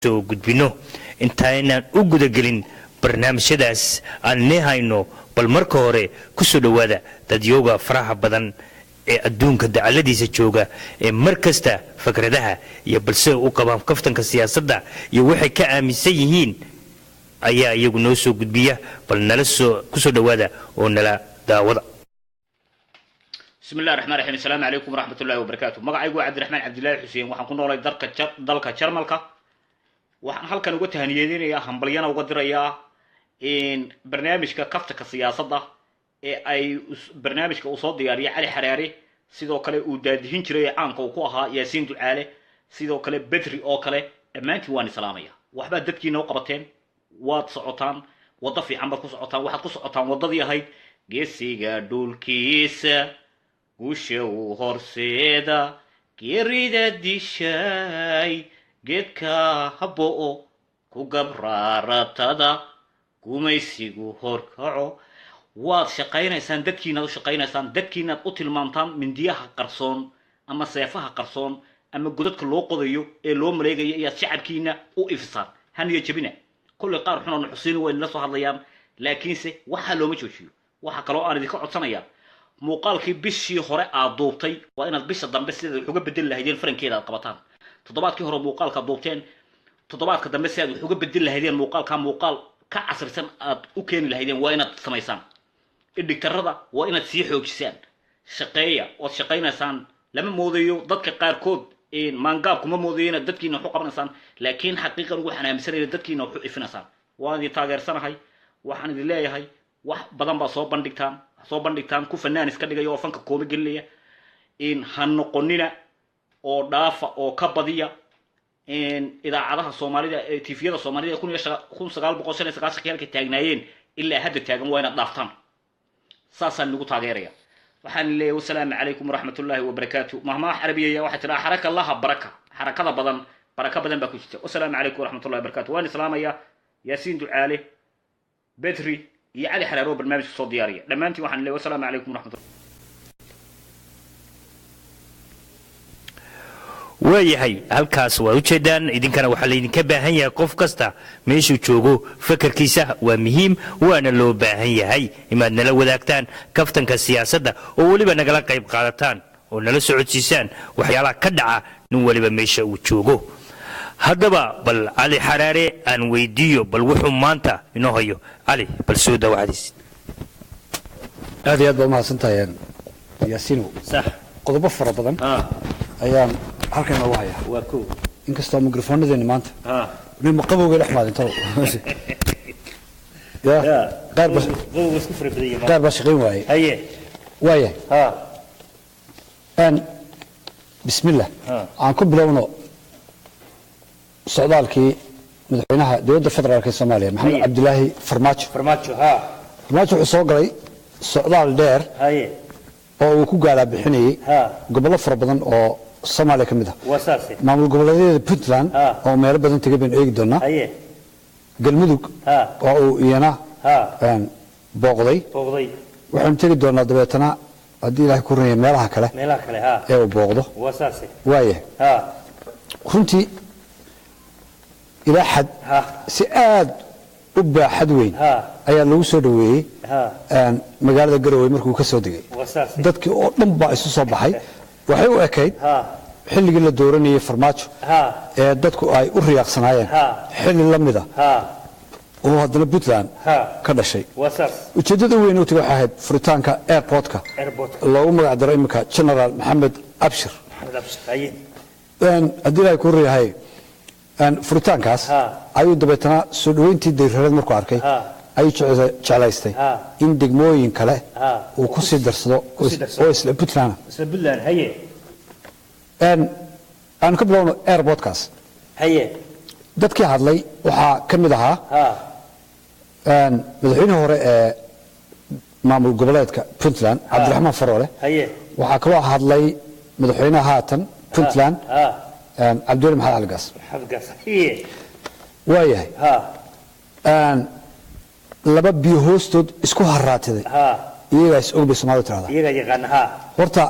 Soo gudbino intaynaan u gudagelin barnaamijyadaas aan nee hayno, bal marka hore ku soo dhowaada dadyooga faraha badan ee adduunka dacaladiisa jooga ee mar kasta fikradaha iyo balse u qabaan kaftanka siyaasadda iyo waxay ka aaminsan yihiin ayaa iyagu noo soo gudbiya. Bal nala soo ku soo dhowaada oo nala daawada. Bismi illahi raxmaan raxiim. Asalaamu calaykum waraxmat ullahi wabarakaatu. Magacaygu waa Cabdiraxmaan Cabdillaahi Xuseen. Waxaan ku noolay dalka Jarmalka. Waxaan halkan uga tahaniyadeynayaa, hambalyana uga dirayaa barnaamijka kaftanka siyaasadda ee ay barnaamijka uu soo diyaariyay Cali Xaraare, sidoo kale uu daadihin jiray ee caanka uu ku ahaa Yaasiin Ducaale, sidoo kale Bedri oo kale. Dhammaantiin waan islaamaya. Waxbaad dadkiina u qabateen, waad socotaan, waddo fiican baad ku socotaan. Waxaad ku socotaan waddadii ahayd geesiga dhulkiisa guusha uu horseeda, geerida dishay geedka haboo ku gabraaratada gumaysigu horkaco. Waad shaqaynaysaan, dadkiinaad u shaqaynaysaan, dadkiinaad u tilmaamtaan mindiyaha qarsoon ama seefaha qarsoon ama godadka loo qodayo ee loo maleegayo, ayaad shacabkiina u ifisaan. Haniya jabina. Kolley qaar xun oo nuxusiin way la soo hadlayaan, laakiinse waxaa looma joojiyo. Waxaa kaloo aan idinka codsanayaa, muuqaalkii bishii hore aad duubtay waa inaad bisha dambe sidaad wax uga bedeli lahaydeen farankeeda aad qabataan. Toddobaadkii hore muuqaalka duubteen, toddobaadka dambe si aad wax uga bedeli lahaydeen muuqaalka, muuqaal ka casrisan aad u keeni lahaydeen, waa inaad samaysaan. Dhigtarada waa inaad sii xoojisaan. Shaqeeya, waad shaqaynaysaan. Lama moodayo dadka qaarkood, maangaab kuma moodayo inaad dadkiina wax u qabanaysaan, laakiin xaqiiqan waxaan aaminsanaya dadkiina wax u ifinaysaan. Waan idin taageersanahay. Waxaan idin leeyahay, wax badan baa soo bandhigtaan, soo bandhigtaan ku fanaan iska dhigaya oo fanka kooma gelinaya in ha noqonina oo dhaafa oo ka badiya idaacadaha Soomaalida ee TV-yada Soomaalida ee 1995-kii halkay taagnaayeen ilaa hadda taagan waa inaad dhaaftaan. Saasaan nagu taageeraya. Waxaan leeyahay, wasalaamu calaykum waraxmat ullaahi wabarakaatu. Mahmaah carabiyaya waxay tidhaha xaraka laha baraka, xarakada badan baraka badan baa ku jirta. Wasalaamu calaykum waraxmatullahi wabarakatu. Waan islaamaya Yaasiin Ducaale, Bedri iyo Cali Xaraaro barnaamijka soo diyaariya. Dhammaantiin waxaan leeyahay, wasalaamu calaykum waraxmatullah. Waayahay, halkaas waad ujeedaan. Idinkana waxaa laydinka baahan yahay, qof kasta meeshuu joogo fakarkiisa waa muhiim, waana loo baahan yahay inaad nala wadaagtaan kaftanka siyaasadda oo weliba nagala qayb qaadataan oo nala socodsiisaan waxyaalaha ka dhaca nin waliba meesha uu joogo. Haddaba bal Cali Xaraare aan weydiiyo bal wuxuu maanta inoo hayo. Cali, bal soo daawacdiis. Aad iyo aad baad umahadsantahay, Yaasiinow. Sax. Qodobo fara badan ayaan halkan inoogu hayaa. Waa ko. Inkastoo mikrofonadeeni maanta nima qabowga dhex maadin talow ya qaar ba Qowga isku fara badan yahay. Qaar baa shaqayn waayey. Haye. Waayahay. Bismillah. Aan ku bilowno socdaalkii madaxweynaha dowladda federaalk ee Soomaaliya, Maxamed Haye. Cabdilaahi Farmaajo. Farmaajo, ha. Farmaajo wuxuu soo galay socdaal dheer oo uu ku gaalaa bixinayay gobollo fara badan oo Soomaaliya ka mid ah. Waa saase. Maamul goboleedyada Puntland oo meelo badan tegay baynu eegi doonaa, Galmudug oo uu iyana booqday. Booqday. Waxaanu tegi doonaa dabeetana, haddii Ilaahay ku runaya, meelaha kale meelaha kale, ha. ee uu booqdo. Waa saase. Waayahay. Runtii ilaa xad si aad u baaxad weyn ayaa lagu soo dhoweeyey magaalada Garowe markuu ka soo degay. Waa saase. Dadkii oo dhan baa isu soo baxay. Waxay u ekayd xilligii la dooranayay Farmaajo ee dadku ay u riyaaqsanaayeen xilli la mida oo haddana Puntland ka dhashay. Waa saas. Ujeeddada weyn u tagay waxay ahayd furitaanka airportka airportka loogu magac daro iminka General Maxamed Abshir. Maxamed Abshir, haye. Haddii Ilaahay ku riyahay, furitaankaas ayuu dabeetana soo dhoweyntii dayrareed markuu arkay ayuu jeclaystay in degmooyin kale uu ku sii darsado sii darsado. oo isla Puntland. Isla Puntland, haye. Aan ka bilowno airportkaas. Haye. Dadkii hadlay waxaa ka mid ahaa madaxweynihii hore ee maamul goboleedka Puntland, Cabdiraxmaan Faroole. Waxaa kaloo hadlay madaxweynaha haatan Puntland, Cabdiweli Maxamed Cali Gaas. Maxamed Gaas, haye. Waayahay. Laba biyo hoostood isku haraatiday iyagaa is og bay Soomaalidu tirahdaa. Iyagaa yaqaana, ha. Horta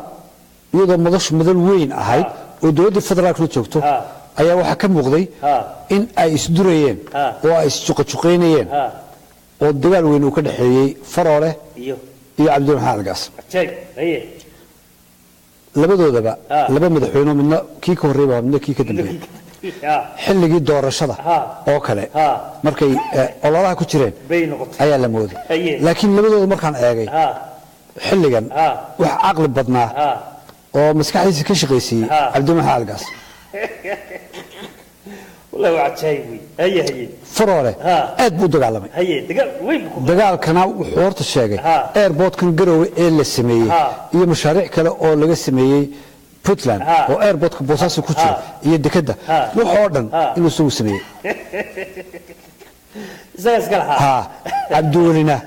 iyadoo madashu madal weyn ahayd oo dowladda federaalkna joogto Ayaa waxaa ka muuqday in ay isdurayeen oo ay isjuqajuqaynayeen oo dagaal weyn uu ka dhexeeyey Faroole iyo iyo Cabdiweli Maxamed Cali Gaas. Cajaayib, haye. Labadoodaba laba madaxweyne, midna kii ka horreeyay baa, midna kii ka dambeeyey, xilligii doorashada oo kale markay ololaha ku jireen bay noqotay ayaa la mooday. Haye. Laakiin labadooda markaan eegay xilligan, wax caqli badnaa oo maskaxdiisa ka shaqaysiiyey Cabdiweli Maxamed Cali Gaas. Wallahi waa cajaayib wey. Haye, haye. Faroole aad buu u dagaalamay. Haye, dagaal weyn buu ku Dagaalkana wuxuu horta sheegay airportkan Garowe ee la sameeyey iyo mashaariic kale oo laga sameeyey Puntland oo airportka Boosaaso ku jira iyo dekedda, waxoo dhan inuu isagu sameeyey. Isaga iska lahaa. Ha, Cabdiwelina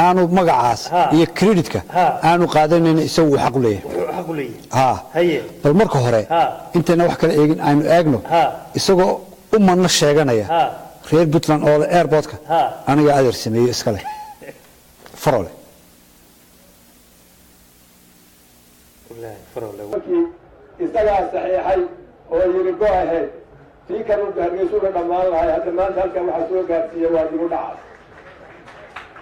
aanu magacaas iyo creditka aanu qaadanayn, isagu uu xaq u leeyahay. Wuxuu xaq u leeyahay. Ha. Haye. Bal marka hore intayna wax kala eegin, aynu eegno isagoo u manno sheeganaya reer Puntland oo leh airportka aniga adeer sameeyey iska leh, Farole. Wallahi Farole Markii isagaa saxiixay oo yidhi go ahead, tii kanu Hargeysuga dhammaan lahay. Hadda maanta halkan waxaa soo gaarsiiya waa dibu dhacaas.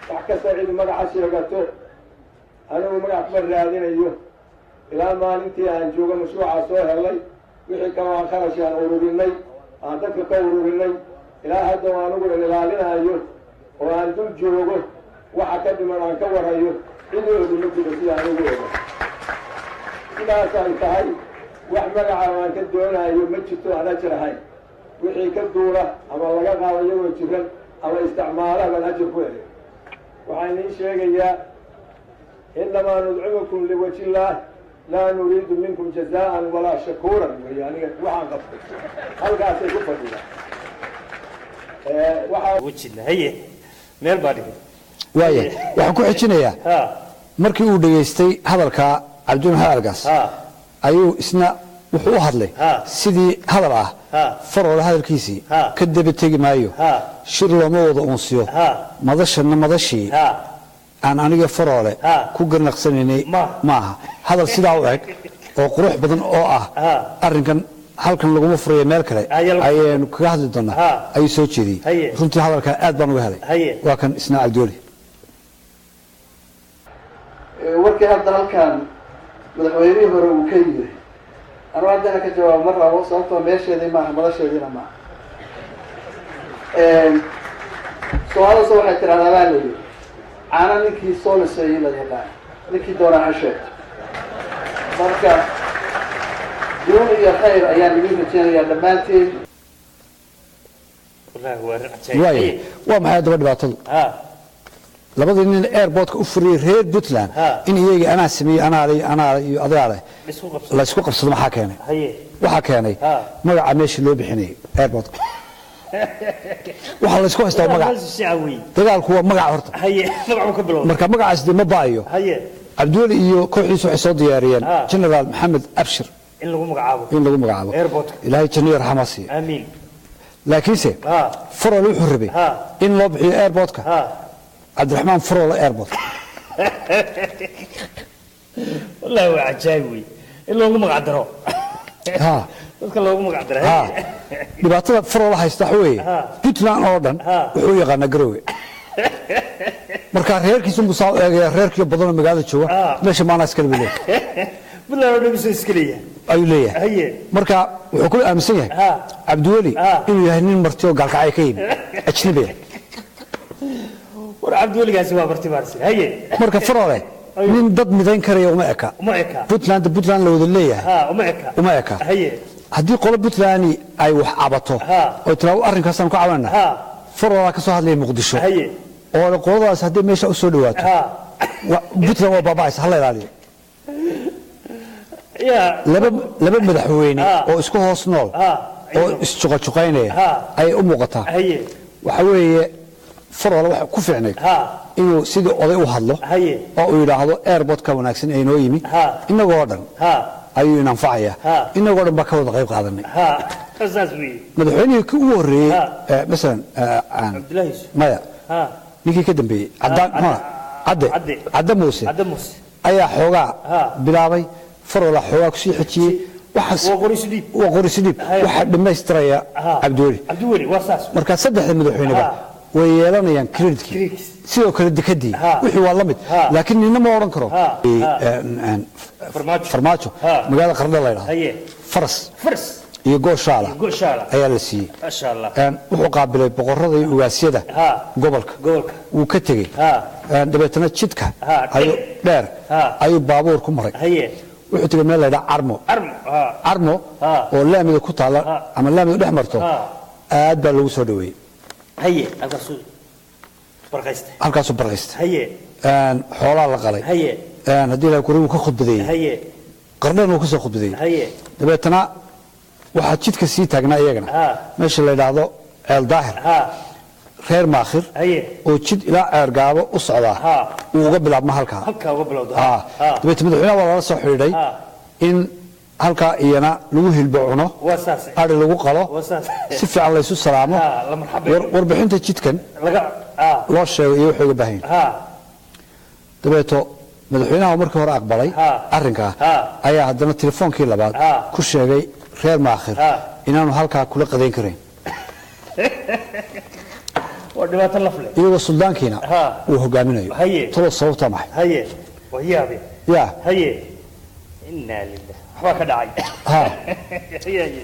Wax kastoo cidi magaca sheegato, anigu magac kuma raadinayo. Ilaa maalintii aan joogo mashruucaa soo helay, wixii kaloo aan kharash aan ururinay, aan dadka ka ururinay, ilaa hadda oo anigu ilaalinayo oo aan dul joogo, waxa ka dhiman aan ka warayo, cidoodu ma jiro sida anigu oga. Sidaas ay tahay, wax magaca aan ka doonayo ma jirto aan ajir ahayn. Wixii ka duula ama laga qaado iyagoo jiran ama isticmaala baan ajir ku helay. Waxaan idiin sheegayaa, innamaa nudcimukum liwajhi illaah, laa nuriidu minkum jazaan walaa shakuuran. Wey aniga waxaan qabtay halkaasay ku fadhiyaan. Waxaa wejina. Haye, meel baa dhigay. Waaya, waxaan ku xijinayaa markii uu dhegaystay hadalka Cabdiweli Maxamed Cali Gaas ayuu isna wuxuu u hadlay sidii hadal ah Faroole hadalkiisii ka daba tegi maayo, shir looma wada uunsiyo, madashanna madashii aan aniga Faroole ku garnaqsanaynay Ma. maaha. Hadal sidaa u eg oo qurux badan oo ah arrinkan halkan laguma furayo, meel kale Ayaa ayaynu kaga hadli doonaa ayuu soo jeediyey. Runtii hadalkaa aad baan uga helay. Waa kan isna Cabdiweli. Warkii hadda halkan madaxweynihii hore uu ka yiri, anugu haddana ka jawaabo ma rabo, sababtoo meesheedii maaha, madasheediina maaha. Soomaalidase waxay tidhahdaa, baa la yidhi, caana ninkii soo liseeyey la yaqaan, ninkii doonaa ha sheegto. Marka guul iyo khayr ayaan idin rajeynayaa dhammaantiin. Wallahi waa arrin cajaayib. Waaya, waa maxay haddaba dhibaatadu? Labadii nin airportka u furiyey reer Puntland in iyagii anaa sameeyey, anaa le, anaa le iyo adigaa leh isku qabso la isku qabsado, maxaa keenay? Haye. Waxaa keenay magaca meesha loo bixinayay airportka. Waxaa la isku haystaa waa magac. Shica wey. Dagaalku waa magaca horta. Haye, magacuu ka bilowday. Marka magacaas dee ma ba'ayo. Cabdiweli iyo kooxdiisu waxay soo diyaariyeen General Maxamed Abshir in lagu magacaabo in lagu magacaabo airportka. Ilaahay janno iyo raxmaa siiyo. Aamiin. Laakiinse Farole wuxuu rabay in loo bixiyo airportka Cabdiraxmaan Farole Airport. Wallahi waa cajaayib wey in loogu magac daro dadka loogu magac daro. Ha, dhibaatada Farole haysta waxa weeye Puntland oo dhan wuxuu u yaqaanaa Garowe. Marka reerkiisu musaa u eegaya, reerkii badanoo magaalada jooga meesha maanaa iskale buu leeyahay. Puntland oo dhan isoo iska leeyahay. Ayuu leeyahay. Marka wuxuu ku aaminsan yahay Cabdiweli inuu yahay nin marti oo Gaalkacyo ka yimi, ajnabi ah. War Cabdiweligaasi waa marti baarsi. Haye. Marka Farole nin dad midayn karaya uma eka. Uma eka. Puntland, Puntland la wada leeyahay uma eka. Uma eka. Haddii qolo Puntland ay wax cabato oo tiraado arrinkaasaan ku cabanana, Farolaa ka soo hadlaya Muqdisho oo qoladaas haddii meesha u soo dhawaato Puntland waa baaba'aysa, hala ilaaliyo. Ya. Laba madaxweyne oo isku hoos nool oo isjuqajuqaynaya ayay u muuqataa. Waxa weeye, Faroole waxa ku fiicnayd inuu sidii oday u hadlo oo uu yidhaahdo airportka wanaagsan ee inoo yimi innagoo dhan ayuu in anfacayaa, innagoo dhan baa ka wada qayb qaadanay. Saas weeye. Madaxweynihii kii ugu horreeyey masalan Cabdullaahi Yuusuf. Maya, ninkii ka dambeeyey, Cadaan muxuu Cadde. Cadde. Cadde Muuse Cadde Muuse ayaa xoogaa bilaabay, Farola xoogaa kusii xejiyey. Waxaas Waa qorisu dhiib. Waa qorisu dhiib. Waxaa dhammaystiraya Cabdiweli. Cabdiweli waa saas. Marka saddexda madaxweyneba way yeelanayaan creditkii. Credits. Sidoo kale dekadii wixii waa la mid, laakiin nina ma odhan karo. Farmaajo. Farmaajo magaalada Qardho la yidhahdo Haye. faras Faras iyo gooshaala gooshaala ayaa la siiyey. Maasha Allah. Wuxuu qaabilay boqorada iyo ugaasyada gobolka. Gobolka. Wuu ka tegey. Dabeetana jidka ayuu dheer ayuu baabuur ku maray. Wuxuu tegey meel la yidhaha Carmo. Armo. Carmo oo laamida ku taalla ama laamida dhex marto, aad baa lagu soo dhaweeyey. Haye, halkaasuu barqaysta. Halkaasuu barqaystay. Xoolaa la qalay. Haddii ilahay kuri wuu ka khudbadeeyey. Qardhana wuu ka soo khudbadeeyey. Dabeetana waxaa jidka sii taagnaa iyagana meesha la yidhaahdo Ceel Daahir, reer Maakhir oo jid ilaa Ceergaabo u socdaa uu uga bilaabma halkaa. Halkaa uga bilowda. Dabeetna madaxweynaha waa lala soo xidhiidhay in halkaa iyana lagu hilbo cuno, Waa saas. ari lagu qalo, Waa saas. si fiican laysu salaamo, La marxabeeyo. Warbixinta jidkan laga loo sheego iyo waxay uga baahan yihiin. Dabeeto madaxweynaha oo markii hore aqbalay arrinkaa ayaa haddana telefoonkii labaad ku sheegay reer Maakhir inaanu halkaa kula qadayn karayn. Waa dhibaato laf leh. Iyagoo suldaankiina uu hogaaminayo. Talo sababtaa maxay? Haye, waa yaabe. Ya. Haye, inaa lilah, waxbaa ka dhacay. Haye, haye.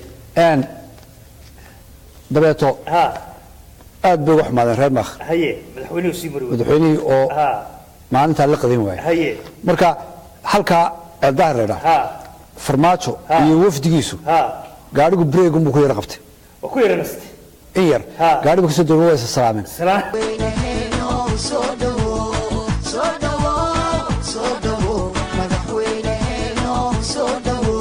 Dabeeto aad bay uga xumaadeen reer Maakhir. Haye, madaxweynuhu sii mari waayey. Madaxweynihii oo maalintaa la qadayn waayay. Marka halkaa Ceeldaahir la idhaha, Farmaajo iyo wafdigiisu gaadhigu breegun buu ku yara qabtay. Waa ku yara nastay. In yar gaadhigu kasoo dooga, waa isa salaameen. Salaam. Soo dhawo, soo dhawo, soo dhawo, madaxweyneheeno soo dhawo.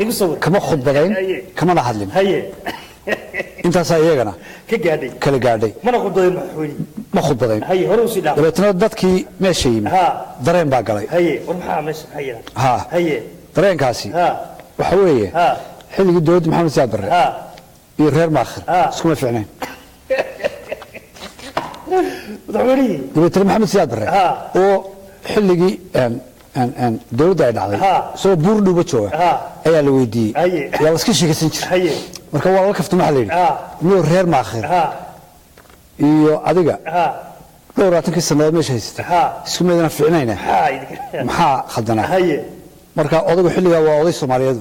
Igu sawir. Kama khudbadayn, kamana hadlin. Intaasaa iyagana ka gaadhay. Kala gaadhay. Mana khudbadayn madaxweyne. Ma khudbadayn. Haye, hore usii dhaaf. Dabeetna dadkii meesha yimi dareen baa galay. Haye, war maxaa meesha, maxaa yidhaha? Dareenkaasi waxa weeye xilligii dowladda Maxamed Siyaad Barre iyo reer Maakhir iskuma fiicnayn. Madaxweynihii. Dabeetna Maxamed Siyaad Barre oo xilligii dowladda ay dhacday isagoo buur dhuuba jooga ayaa la weydiiyey. Waa la iska sheekaysan jiray. Marka waa lala kaftay, waxaa la yidhi, miyuu reer Maakhir iyo adiga dhowr labaatankii sannadood meesha haysatay isku meedana fiicnayna, maxaa khaldanaa? Marka odaygu xilligaa waa oday Soomaaliyeed,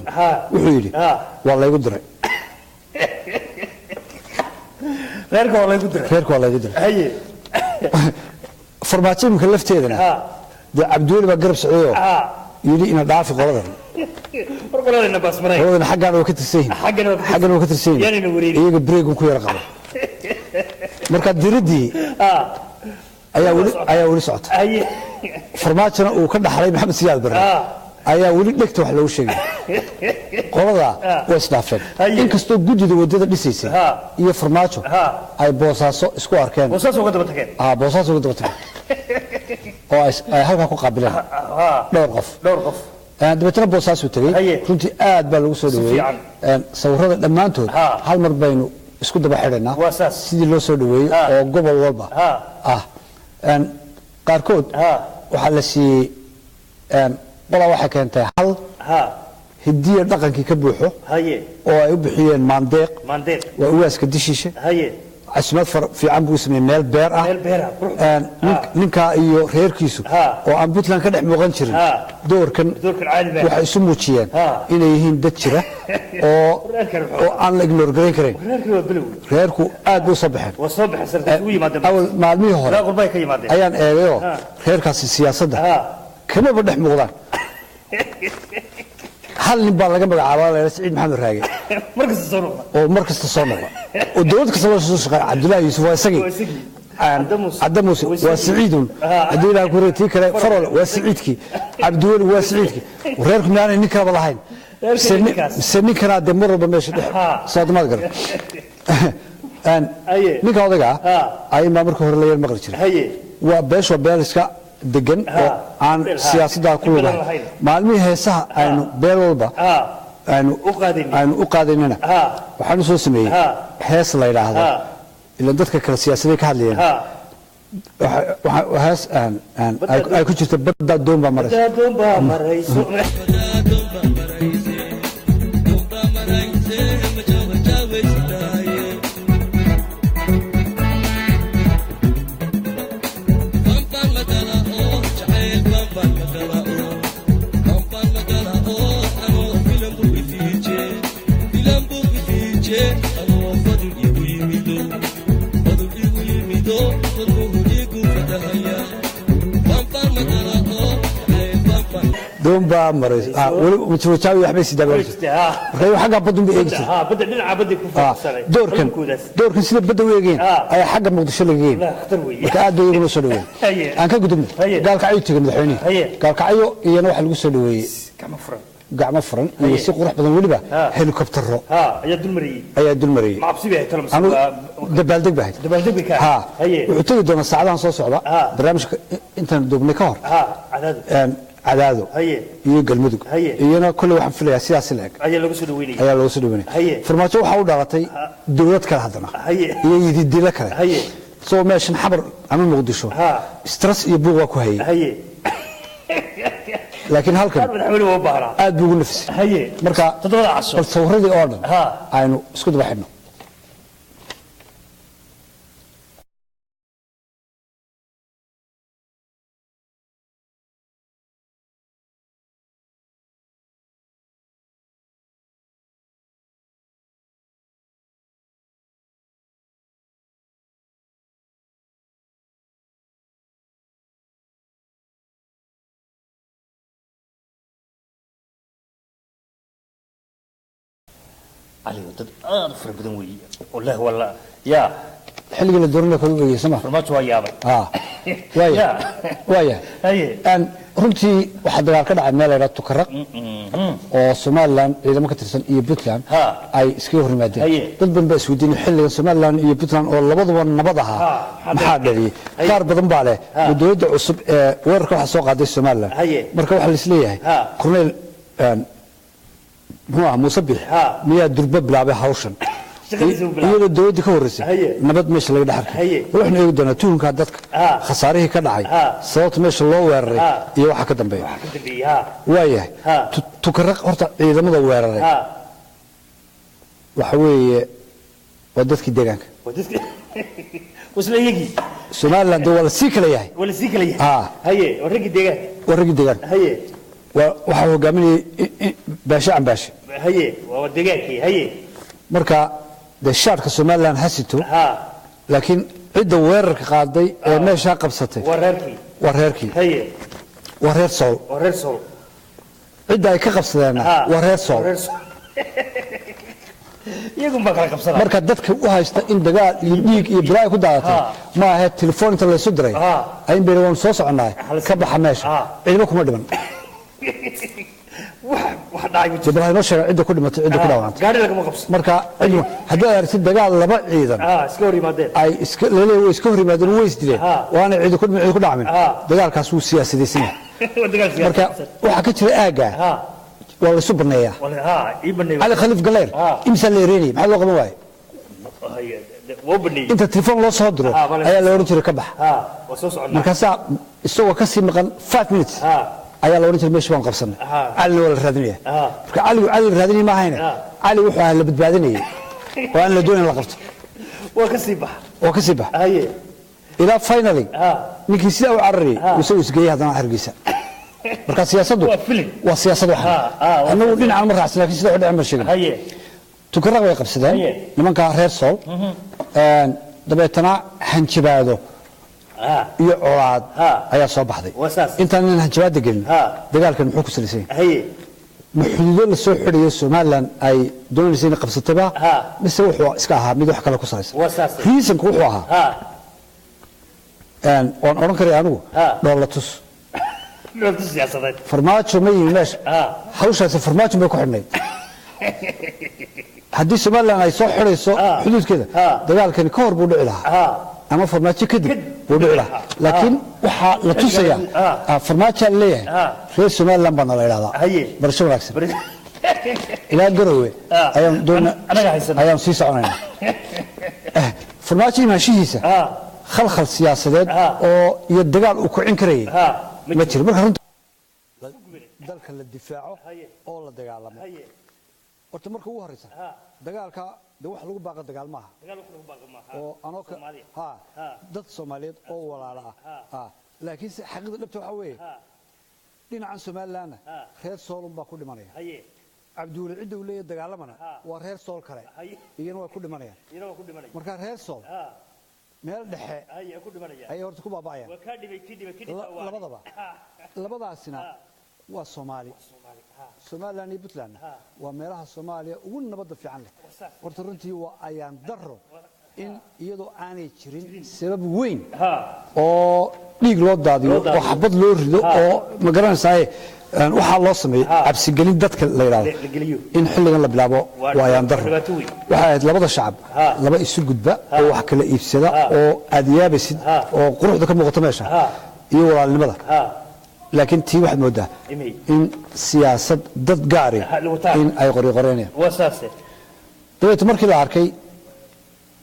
wuxuu yidhi, waa laygu diray. Reerka waa laygu diray. Reerka waa laygu diray. Farmaajo imika lafteedana dee Cabdiweli baa garab socdayoo yidhi ina dhaafi qoladan. War qoladayna baasmaray. Qoladana xaggaan waa ka tirsan yihiin. Xaggana waa ka tirsan. Xaggana waa ka tirsan yihiin. Yaanayna wareerin. Iyaga breegun ku yara qabo. Marka diriddii ayaa weli socota. Farmaajona uu ka dhaxlay Maxamed Siyaad Barre ayaa weli dhegta wax loogu sheegay. Qoladaa way isdhaafeen. Inkastoo guddida waddada dhisaysay iyo Farmaajo ay Boosaaso isku arkeen. Boosaas uga daba tageen. Boosaaso uga daba tageen oo ay halkaa ku qaabileen dhowr qof. Dhowr qof. Dabeetana Boosaasuu tegey. Runtii aad baa lagu soo dhaweeyey. Fiican. Sawirada dhammaantood hal mar baynu isku daba xidhaynaa Waa saas. sidii loo soo dhaweeyey oo gobol walba ah. Qaarkood waxaa la siiyey, qolaa waxay keentay hal hidiya dhaqankii ka buuxo oo ay u bixiyeen Maandeeq. Maandeeq. Waa ugaaska dishiishe. Casumaad fiican buu sameeyey, meel beer ah. Meel beer ah, qurux. Ninkaa iyo reerkiisu oo aan Puntland ka dhex muuqan jirin doorkan Doorkan caadi maaha. waxay isu muujiyeen inay yihiin dad jira oo Reerkan wuxuu- oo aan la ignore garayn karayn. Reerkii waa bilow. Reerku aad buu u soo baxeen. Waa soo baxay, sarkaas ugu yimaadeen. Awal maalmihii hore Ilaa qurbay ka yimaadeen. ayaan eegayoo reerkaasi siyaasadda kamaba dhex muuqdaan. Hal nin baa laga magacaabaa, la yidhaha Siciid Maxamed Raage. Markasta soo noqda. Oo mar kasta soo noqda oo dowlad kasta loo soo shaqeeya. Cabdullaahi Yuusuf waa isagii. Waa isagii. Cadda Muuse. Cadda Muuse Waa waa isagii. Siciidun. Haddii ilaah ku tii kale Farol waa Siciidkii, Cabdiweli waa Siciidkii. Reerku miyaanay nin kalaba lahayn? Reerka ninkaas. Mise ninkanaa dee mar walba meesha dhex soodamaad garan. Haye. Ninka odayga ah ayun baa marka hore la yar maqli jiray. Waa beesha, waa beel iska degan oo aan siyaasaddaa ku Dhib badan lugahay. lahayn. Maalmihii heesaha aynu beel walba aynu U qaadaynay. aynu u qaadaynana, waxaan u soo sameeyey hees la yidhaahdo, ilan dadka kale siyaasaday ka hadlayeen, hees ay ku jirto "Baddaa doon baa maraysa". Doon baa marayso. Doon baa maraysa. Weli wajawaabi waxbay sidaa baa jirta. Marka iyagu xagga badun bay eegi jirta. Badda, dhinaca badda ku fokusanay. Doorkan Kalluunkoodaas. doorkan sida badda u eegeen ayaa xagga Muqdisho laga geeyay. Wallahi khatar weeye. Marka aad bay iyaguna soo dhaweeyeen. Aan ka gudubno. Gaalkacyo tegay madaxweynihi. Gaalkacyo iyana waxaa lagu soo dhaweeyey gacmo furan. Gacmo furan iyo si qurux badan, weliba helikobtero ayaa dul mariyey. Ayaa dul mariyey. Ma cabsi bay ahayd talo mise Anu dabaaldeg baa ahayd. Dabaaldeg bay ka ahayd. Wuxuu tegi doonaa saacadahan soo socda, barnaamijka intaan duubnay ka hor, Cadaado. Cadaado iyo Galmudug. Iyana kolley waxaan filayaa sidaas la eg ayaa lagu soo dhaweynayay. Ayaa loogu soo dhaweynaya. Farmaajo waxaa u dhalatay dowlad kale haddana iyo yididilo kale. Isagoo meeshan Xamar ama Muqdisho stress iyo buuq waa ku hayay, laakiin halkan qaar madaxweyne waa u baahnaa. Aad buu ugu nafisay. Marka 7da casho. Bal sawiradii oo dhan aynu isku daba xidhno. Cali, dad aad u fara badan weeye wallahi, walla yaa. Xilligii la dooranaya kala u eegay soma. Farmaajo waa yaabay. Waaya. Waaya. Runtii waxaa dagaal ka dhacay meel la yidhaha Tukaraq, oo Somaliland ciidamo ka tirsan iyo Puntland ay iskaga hor yimaadeen. Dad badan baa isweydiinay xilligan Somaliland iyo Puntland oo labaduba nabad ahaa maxaa maxaa dhaliyey. Qaar badan baa leh dowladda cusub ee weerarka waxaa soo qaaday Somaliland. Marka waxaa laisleeyahay korneyl muxuu ahaa, Muuse Bix, miyaa durba bilaabay hawshan Shaqadiisa uu bilaabay. Iyadoo dowladdii ka horreysay nabad meesha laga dhex arkay. Waxaynu eegi doonaa tuhunka dadka, khasaarihii ka dhacay, sababta meesha loo weeraray iyo waxa ka dambeeya. Ka dambeeyey. Waayahay. Tukaraq horta ciidamada weeraray waxa weeye waa dadkii deegaanka. Waa dadki wasla iyagii. Somaliland dee waa la sii kala yahay. Waa la sii kala yahay. Waa raggii deegaanka. Waa raggii deegaanka. Waxaa hogaaminayay Baashe Cambaashe. Waa deegaankii. Marka dee shaarka Somaliland ha sito, laakiin cidda weerarka qaaday ee meeshaa qabsatay waa reerkii. Waa reerkii. Waa reer Sool. Waa reer Sool. Cidda ay ka qabsadeenna waa reer Sool. Waa reer Sool, iyagun baa kala qabsanaya. Marka dadka u haysta in dagaal iyo dhiig iyo bilaa ay ku daadatay, ma ahe. Telefoon inta laysu diray ayin bayna waanu soo soconnahay, ka baxa meesha. Ciidamo kuma dhiman. Wax dhacay ma jiro. Dee bal ha inoo sheegaan cidda ku dhimatay, cidda ku dhaawacantay. Gaari lagama qabsan. Marka haddii aad aragtid dagaal laba ciidan iska hor yimaadeen, ay iska laleeyahay way iska hor yimaadeen, way isdileen, waana cidi ku dhimin, cidi ku dhacmin, dagaalkaas wuu siyaasadaysan yahay. Waa dagaal Marka siyaasadeed. Waxaa ka jira aagga waa laysu baneeyaa. Ii baneeyay. Cali Khaliif Galeer imsaa la ereenayay, maxaa loo qaban waaye? Waa u baneeyey. Inta telefoon loo soo diro ayaa la odhan jiray ka bax. Waa soo soconnaa. Markaasaa isagoo ka sii maqan 5 minutes ayaa la odhan jiray meesha baan qabsanay. Calina waa la raadinaya. Marka Caligu Cali la raadinaya ma ahayne, Cali wuxuu ahaa la badbaadinayay oo aan la doonayn la qabto. Waa ka sii bax. Oo ka sii bax. Ilaa finally ninkii sidaa u cararayay isagu isgeeyey haddana Hargeysa. Marka siyaasaddu Waa filim. Waa siyaasad waxan. Waa Annagu dhinacan ma raacsan, laakiin sida wax dhicin ma sheegin. Tukaraq way qabsadeen nimanka reer Sool. Dabeetana hanjabaado iyo colaad ayaa soo baxday. Waa saas. Intaan hanjabaada gelin, dagaalkan muxuu ku salaysan yahay? Ma xuduudo la soo xidhayo Somaliland ay doonaysa inay qabsataba, mise wuxuu iska ahaa mid wax kale ku salaysan? Waa saas. Reasonku wuxuu ahaa, waan odhan karaya anigu, dhoolla tus. Dhoolta siyaasadeed. Farmaajo ma yimi meesha. Hawshaasi farmaajo bay ku xidhnayd. Haddii Somaliland ay soo xidhayso xuduudkeeda, dagaalkani ka hor buu dhici lahaa. Ama Farmaajo kadib buu dhici lahaa, laakiin waxaa la tusayaa Farmaajaa leeyahay, reer Somaliland baana la idhahdaa. Barasho wanaagsan, ilaa Garowe ayaan doona Anaga haysana. Ayaan sii soconayna. Farmaajo imaanshihiisa khalkhal siyaasadeed oo iyo dagaal uu kicin karayay ma jiro. Marka runta dalka la difaaco oo la dagaalamo, horta marka ugu horeysa dagaalka de wax lagu baaqa dagaal maaha oo anoo ka ha dad Soomaaliyeed oo walaala ah, laakiin se xaqiiqda dhabta waxa weeye dhinacan Somalilandna reer Soolun baa ku dhimanaya. Cabdiweli cidda uu leeyahay dagaalamana waa reer Sool kale, iyana waa ku dhimanayaan. Marka reer Sool meel dhexe ayay horta ku baaba'ayaan labadaba. Labadaasina waa Soomaali. Somaliland iyo Puntlandna waa meelaha Soomaaliya ugu nabadda fiican leh. Horta runtii waa ayaan daro in iyadoo aanay jirin sabab weyn oo dhiig loo daadiyo oo xabad loo rido oo ma garanaysaa waxaa loo sameeyey cabsigelin dadka la yidhahdo in xilligan la bilaabo, waa ayaan daro. Waxay ahayd labada shacab laba isu gudba oo wax kala iibsada oo aad yaabaysid oo quruxda ka muuqato meesha iyo walaalnimada, laakiin tii waxaad moodaa in siyaasad dad gaari in ay qoriqoreynayaan. Dabeeto markii la arkay,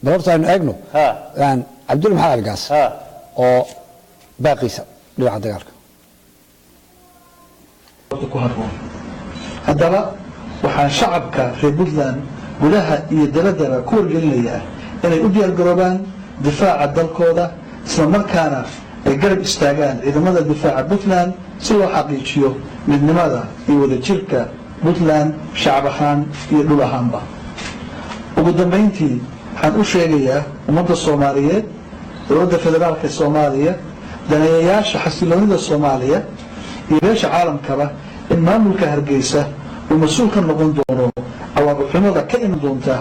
bal horta aynu eegno Cabdulli Maxamed Algaas oo baaqiisa dhinaca dagaalka. Ku habboon. Haddaba waxaan shacabka reer Puntland gudaha iyo dabaddaba ku wargelinayaa inay u diyaargaroobaan difaaca dalkooda, isla markaana ay garab istaagaan ciidamada difaaca Puntland si loo xaqiijiyo midnimada iyo wadajirka Puntland shacab ahaan iyo dhul ahaanba. Ugu dambayntii, waxaan u sheegayaa ummadda Soomaaliyeed, dowladda federaalka ee Soomaaliya, daneeyayaasha xasiloonida Soomaaliya iyo beesha caalamkaba in maamulka Hargeysa uu mas-uul ka noqon doono cawaaqib-xumada ka iman doonta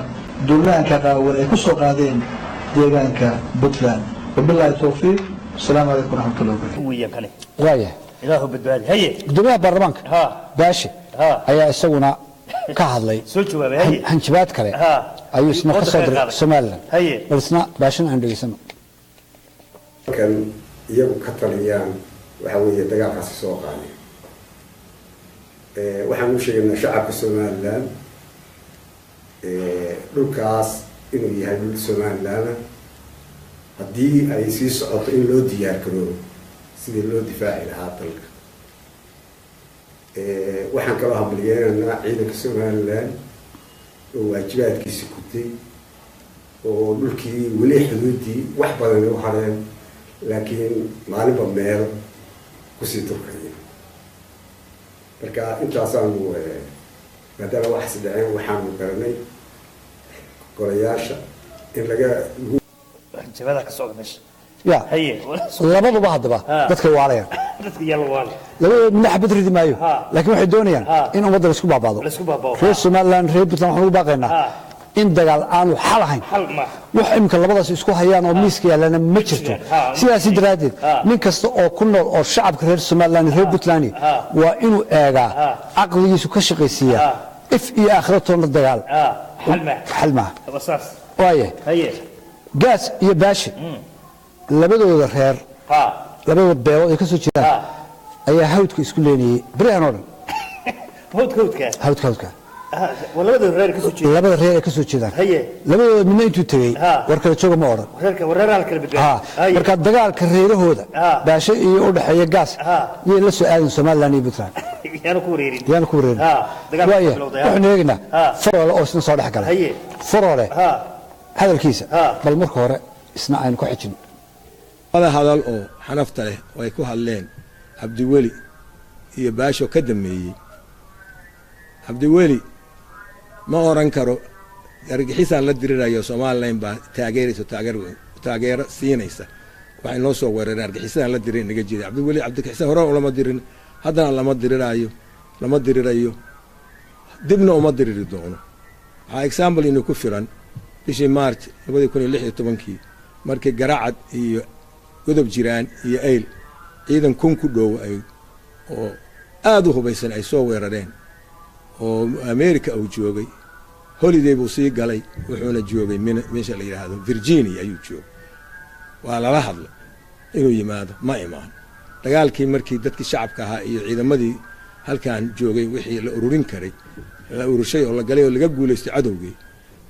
duulaanka qaawan ay ku soo qaadeen deegaanka Puntland. Wabilaahi towfiiq, asalaamu calaykum waraxmatullahi wabarakatu. Weeyaan kane. Waayahay. Ilaahu badbaadi, haye. Gudoomiyaha baarlamaanka Baashe ayaa isaguna ka hadlay. Soo jawaabay, haye. Hanjabaad kale ayuu isna ka soo diray Somaliland. Bal isna Baashena aan dhegeysano. Kan iyagu ka taliyaan waxa weeye dagaalkaasi soo qaaday. Waxaan u sheegaynaa shacabka Somaliland dhulkaas inuu yahay dhul Somaliland, haddii ay sii socoto in loo diyaar garoobo sidii loo difaaci lahaa dalka. Waxaan kaloo hambaliyeynaynaa ciidanka Somaliland oo waajibaadkiisi gutay oo dhulkii weli xuduuddii wax badan u hareen, laakiin maalinba meel kusii turkaya. Marka intaasaanu maadaama waxaas dhaceen, waxaanu garanay golayaasha in laga Hanjabadaa ka socda meesha. Ya. Haye. Labaduba haddaba dadkay waalayaan. Dadka yaa la waalay. Labadooda midna xabad ridi maayo, laakiin waxay doonayaan in ummadda laisku baabaado. Laisku baabao. Reer Somaliland, reer Puntland waxaan ugu baaqaynaa in dagaal aanu xal ahayn. Xal ma Wax imika labadaas isku hayaan oo miiska yaallana ma jirto. Sidaasi daraaddeed, nin kasta oo ku nool oo shacabka reer Somaliland, reer Puntland waa inuu eegaa, caqligiisu ka shaqaysiiya, if iyo aakhira toonna dagaal xal ma xal maaha. Waa saas. Waaye, Gaas iyo Baashe labadooda reer, labadooda beelood ay ka soo jeedaan ayaa hawdka isku leenayay beryahan oo dhan. Hawdka, hawdka. Hawdka, hawdka. Waa labada reer ka soo jeeda. Labada reer ay ka soo jeedaan. Labadooda midna intuu tegey war kala jooga ma odhan. Reerka wareeraha la kala badbaadiyo. Marka dagaalka reerahooda Baashe iyo u dhexeeya Gaas yay la soo aadin Somaliland iyo Puntland. Yaanu ku wareerin. Yaanu ku wareerin. Dagaalka waaya bilowday. Waxaynu eegaynaa Faroole oo isna soo dhex galay. Faroole hadalkiisa bal marka hore isna aynu ku xijino. Wada hadal oo xanafta leh oo ay ku hadleen Cabdiweli iyo Baasho ka dambeeyey. Cabdiweli ma oran karo argixisaan la dirirayo, Somaliland baa taageeraysa, taageero siinaysa, waxay noo soo weerareen argixisaan la dirin naga jeeda. Cabdiweli cabdixisaan hore lama dirin, haddana lama diriraayo, lama dirirayo, dibna uma diriri doono. Waxaa example inuu ku filan bishii March 2016-kii markii Garacad iyo Godob Jiraan iyo Eyl ciidan 1000 ku dhow ay oo aada u hubaysan ay soo weerareen oo America uu joogay, holiday buu sii galay, wuxuuna joogay meesha la yidhaahdo Virginia ayuu joogay. Waa lala hadlay inuu yimaado, ma imaan. Dagaalkii markii dadkii shacabka ahaa iyo ciidamadii halkan joogay wixii la ururin karay la urushay oo la galay oo laga guulaystay cadowgii,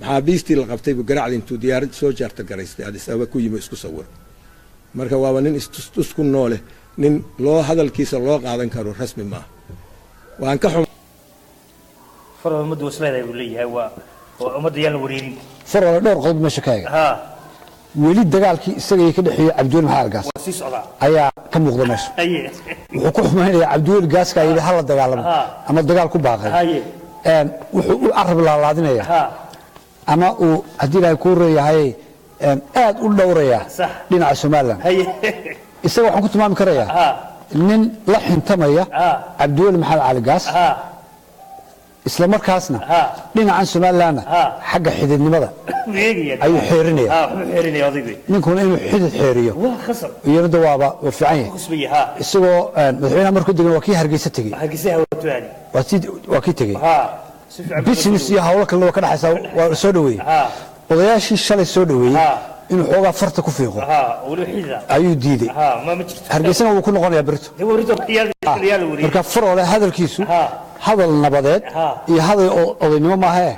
maxaabiistii la qabtay buu Garacdi intuu diyaarad soo jaarta garaystay Addis Ababa ku yimi, isku sawiro. Marka waaba nin istus ku noole, nin loo hadalkiisa loo qaadan karo rasmi maaha. Waan ka xum. Farol ummaddu wasleedahay buu leeyahay, waa ummadda yaan la wareerin. Farole dhowr qodob meesha ka eega. Weli dagaalkii isagay ka dhexeeyey Cabdiweli Maxamed Gaas waa sii socdaa ayaa ka muuqda meesha. Wuxuu ku xumaynayaa Cabdiweli Gaaska yidhi hala dagaalamo ama dagaal ku baaqay. Wuxuu u carab laalaadinayaa ama uu haddii Ilaahay kuu reeyahay aad u dhowrayaa dhinaca Somaliland. Isaga waxaan ku tilmaami karayaa nin la xintamaya Cabdiweli Maxamed Cali Gaas, isla markaasna dhinacan Somalilandna xagga xididnimada wuxuu eegaya ayuu xeerinaya. Wuxuu xeerinaya odaygu. Ninkuna inuu xidid xeeriyo waa khasab iyana de waaba waa fiican yahay. Khasbaya. Isagoo madaxweynaha markuu degan waa kii Hargeysa tegey. Hargeysa hawatuani. Waa kii tegey. Si fiican. Business iyo hawlo kalena waa ka dhexaysaa, waa soo dhaweeyey. Odayaashii shalay soo dhaweeyey inuu xoogaa farta ku fiiqo weliba xidida ayuu diiday. Ma jirto. Hargeysana wuu ku noqonayaa berito. Dee warito yaa la wareeyay. Marka Faroole hadalkiisu hadal nabadeed iyo hadal odaynimo maahee,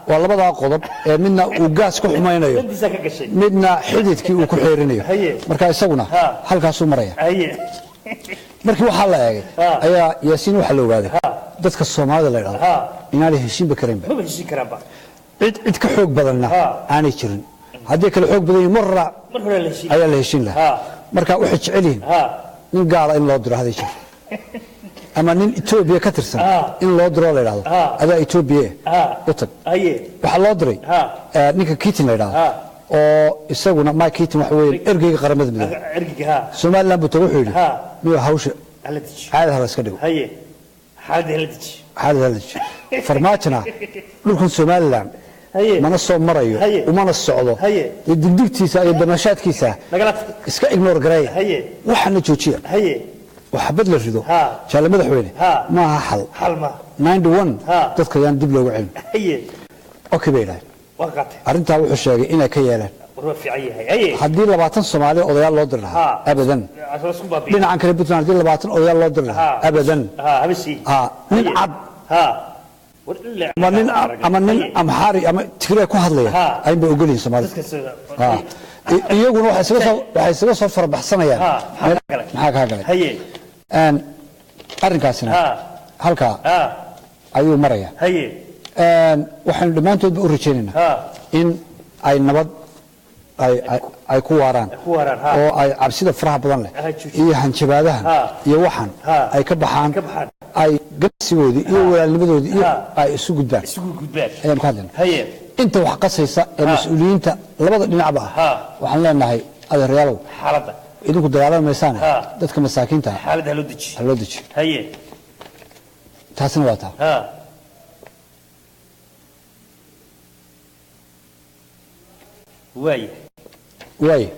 waa labadaa qodob ee midna uu Gaas ku xumaynayo, dantiisa ka gashay, midna xididkii uu ku xeerinayo. Marka isaguna halkaasuu maraya. Markii waxaa la eegay ayaa Yaasiin waxaa la ogaaday dadka Soomaalida la idhahdo inaanay heshiinba karaynba. Maba heshiin karaanba. Cid cid ka xoog badanna aanay jirin. Haddii kale xoog badan yihiin mar mar hore la heshiin ayaa la heshiin lahaa. Marka waxay jecel yihiin nin gaala in loo diro haday jir ama nin Etoobiya ka tirsan in loo diro, la idhahdo adaa Etoobiya u tag. Waxaa loo diray ninka Keating la idhahdo oo isaguna Mike Keating waxa weeye ergeyga Qaramada Midoobay. Ergiga. Somaliland buu tago, wuxuu yidhi miyuu hawsha hala dejiyo. Caadi hala iska dhigo. Xaaladda hala dejiyo. Caadi hala dejiyo. Farmaajona dhulkan Somaliland mana soo marayo umana socdo. Dee digdigtiisa iyo damashaadkiisa nagala tag. Iska ignore gareeya waxaana joojiya. Oo xabad la rido, jaalle madaxweyne, maaha xal. Xal ma 91 dadka yaan dib loogu celin. Okay bay idhahdeen. Waa qaatay. Arrintaa wuxuu sheegay inay ka yeeleen. War waa fiican yahay. Haddii 20 Soomaali odayaal loo diri lahaa, abadan. Isku baabi'in. Dhinacan kale Puntland haddii 20 odayaal loo diri lahaa, abadan. Habashii. Nin cad war ilaa ama nin Amxaari ama Tigray ku hadlaya ayun bay ogolyihin Soomaalida. Dadka sida Iyaguna waxay isaga soo farabaxsanayaan. Maxaa kaa galay? Maxaa kaa galay? Arrinkaasina halkaa ayuu maraya. Waxaynu dhammaantoodba u rajaynaynaa in ay nabad ay ku waaraan ku waaraan oo ay cabsida faraha badan leh joojiyo. Iyo hanjabaadahan iyo waxan ay ka baxaan, ka baxaan, ay ganacsigoodii iyo walaalnimadoodii iyo ay isu gudbaan. Isugu gudbaan. Ayaan ku hadlaynaa. Inta wax qasaysa ee mas-uuliyiinta labada dhinacba ah waxaan leenahay, adeerayaalow, xaaladda idinku dagaalami maysaane, dadka masaakiinta ah xaaladda ha loo dejiyo. Ha loo dejiyo. Taasina waa taa. Waaya. Waaya,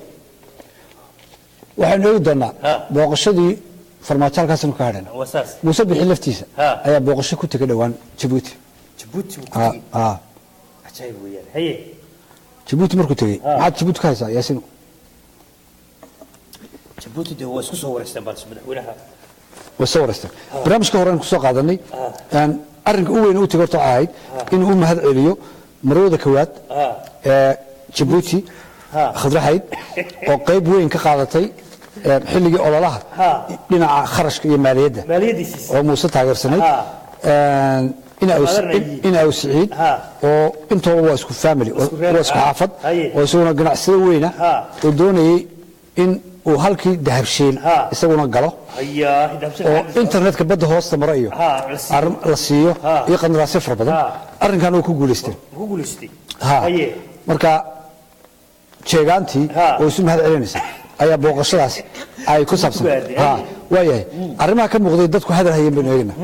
waxaynu eegi doonaa booqashadii Farmaajo. Halkaasinu ka hadhayna. Waa saas. Muuse Bixi laftiisa ayaa booqasho ku tegay dhowaan Jabuuti. Jabuuti buu ku tegey? Cajaayib weeyaan. Jabuuti markuu tegey, maxaad Jabuuti ka haysaa, Yaasiin? Jabuuti dee waa isku soo wareysteen baa madaxweynaha. Way soo wareysteen. Barnaamijka horeen kusoo qaadanay. Arrinka u weyn u tegay horta waxay ahayd inuu u mahad celiyo marwada kowaad ee Jabuuti, Khadra Xayd, oo qayb weyn ka qaadatay xilligii ololaha dhinaca kharashka iyo maaliyadda maaliyaddiisiis oo Muuse taageersanayd. Adeerna yihiin. In Aw Siciid oo intooba waa isku family, isku reer, waa isku xaafad, oo isaguna ganacsado weyna oo doonayay in uu halkii Dahabshiil isaguna galo hayaa hidaabshan oo internetka badda hoosta maro iyo la siiyo. Arrin la siiyo iyo qandaraasyo fara badan. Arrinkan uu ku guulaysteen. Ku guulaystay. Marka jeegaantii oo isu mahad celinaysa ayaa booqashadaas ay ku saabsan. Ku aaday. Waayahay, arrimaha ka muuqday dadku hadal hayeen baynu eegnaa.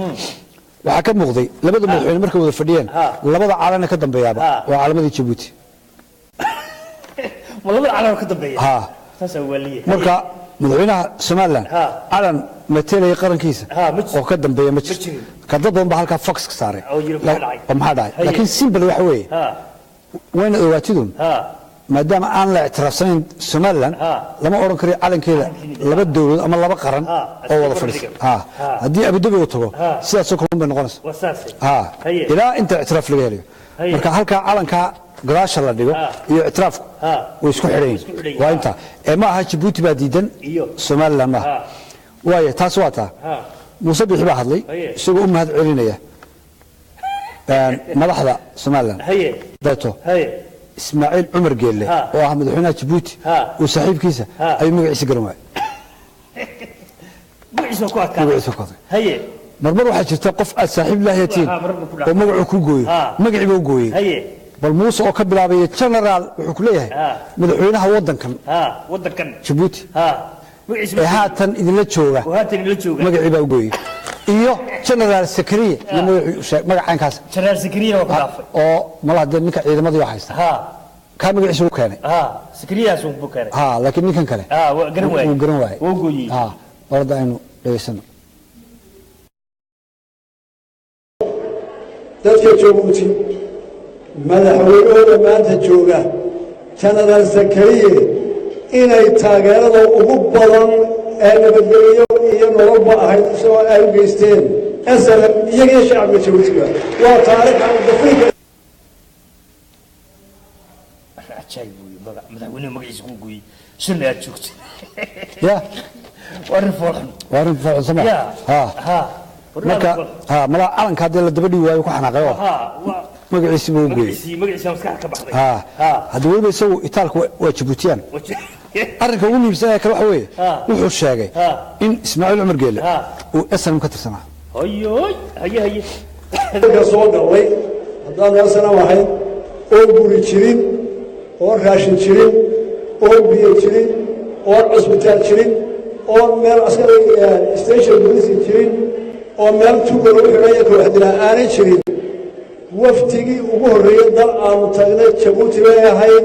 Waxaa ka muuqday labada madaxweyne markay wada fadhiyeen, labada calana ka dambeeyaaba waa calamadii Jabuuti. Ma labada calan ka dambeeya? Ha. Saasaa waaliye. Marka madaxweynaha Somaliland calan matelaya qarankiisa Ma jiro. oo ka dambeeya ma jirto. Jirin. Ka dad badan baa halkaa fox ka saaray Oo yiri, maxaa dhacay? Oo maxaa dhacay? Laakiin simple waxa weeye, wayna ogaatidun. Maadaama aan la ictiraafsanayn Somaliland, lama odhan karayo calankeeda laba dowladood ama laba qaran oo wada fadhiisa. Haddii Abudabi uu tago, sidaasoo kale bay noqonaysa ilaa inta ictiraaf laga helayo. Marka halkaa calankaa gadaasha la dhigo iyo ictiraafku way isku xidhan yihiin. Waa intaa ee ma aha Jabuuti baa diidan Somaliland maaha. Waayo, taas waa taa. Muuse Bixi baa hadlay isagoo u mahad celinaya madaxda Somaliland. Deeto Ismaaciil Cumar Geelle oo ah madaxweynaha Jabuuti uu saaxiibkiisa ayuu magaciisa garan waayay. Magaciisa ku adkaa. Magaciisa ku adkaa. Marmar waxaa jirta qof aad saaxiib lahayatiin oo magacuu ku gooyo, magacii buu gooyey. Bal Muuse oo ka bilaabaya generaal wuxuu ku leeyahay madaxweynaha waddankan waddankan Jabuuti ee haatan idinla jooga oo haatan idinla jooga magacii baa u gooyey, iyo Generaal Sakariye iyo magacii magacaankaas. Generaal Sakariye waa ku dhaafay. Oo malaha dee ninka ciidamadii haysta kaa magaciisa u keenay. Sakariyaas uu keenay. Ha, laakiin ninkan kale waa garan waayey. Wuu garan waayey. Wuu gooyey. Ha, barada aynu dhegaysano. Dadka Jabuuti, madaxweynahooda maanta jooga Jenaraal Sakariye, inay taageerada ugu badan ee nabadgelyo iyo nololba ahayd isagoo ay u geysteen SNM, iyagiyo shacabka Jabuutiba, waa taariikh aan dafiri. Cajaayib weeye, magac madaxweynuhu magaciisa ku gooyey shirna aad joogto. Ya. Waa arrin foolxun. Waa arrin foolxun sama. Ya. Ha. Ha. Marka ha malaa calanka haddii la daba dhigi waayo ku xanaaqay oo waa magaciisi buu u gooyey. Magaciisa maskaxda ka baxday. Ha, hadda weliba isagu itaalku waa Jabuutiyaan. Arrinka ugu muhiimsan ee kale waxa weeye, wuxuu sheegay in Ismaaciil Cumar Geelle uu SNM ka tirsanaa. Hayoy, haye haye. Ka soo gallay haddaanu SNM ahayn oo guri jirin oo raashin jirin oo biyo jirin oo cusbitaal jirin oo meel askari station police jirin oo meel tuga lagu xidhayo kooxdilaa aanay jirin, waftigii ugu horreeyey dal aanu tagnay Jabuuti bay ahayd.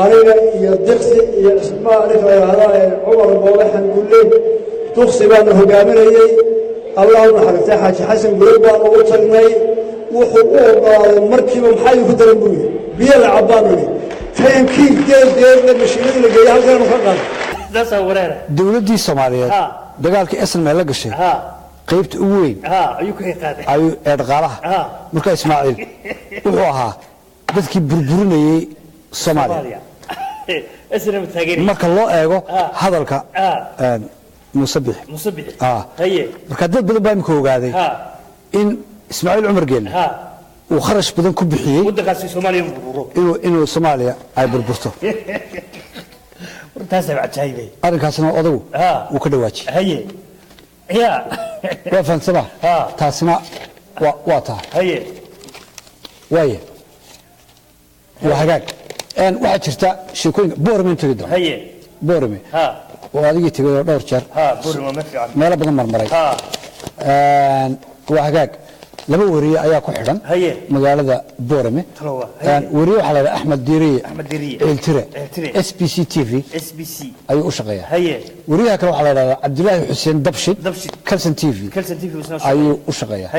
Aniga iyo Diqsi iyo Cismaa, ninka la yidhaahda Cumar Goobe Xangulle Duqsi baanu hogaaminayey. Allah u naxariistay Xaaji Xasan Gureg baanu u tagnay. Wuxuu u ogolaaday markiiba. "Maxaa idinku daran?" buu yidhi. "Biyo la cabbaan," yidhi. Tankii geel geelna mashiinadii la geeyey halkaanu ka qaaday. Saasaa wareera. Dowladdii Soomaaliyeed dagaalkii SNM la gashay qaybta ugu weyn ayuu ka qaaday. Ayuu ee dhaqaalaha. Marka Ismaaciil wuxuu ahaa dadkii burburinayey Soomaaliya. SNM taageeri. Marka loo eego hadalka Muuse Bixi. Muuse Bixi. Marka dad badan baa imika ogaaday in Ismaaciil Cumar Geelle uu kharash badan ku bixiyey waddankaasi Soomaaliya burburo. Inuu Soomaaliya ay burburto. Taasaa cajaayibay. Arrinkaasna odagu wuu ka dhawaajiyey. Haye ya. Waa fahansama. Taasina waa tahay. Waaye, waa hagaag. Waxaa jirta sheekooyinka Boorame tegi doona. Boorame oo adigii tegay oo dhowr jeer Ha, Boorame ma fiican. meelo badan marmaray. Waa hagaag, laba weriye ayaa ku xidhan magaalada Boorame. Talowa. Weriye waxaa la yidhaha Axmed Diiriye. Axmed Diiriye. Ciiltire. Ciiltire. SBC TV SBC. ayuu u shaqeeyaa. Weriyaha kale waxaa la yidhahdaa Cabdilaahi Xuseen Dabshid. Dabshid. Kalson TV Kalson TV isna. ayuu u shaqeeyaa.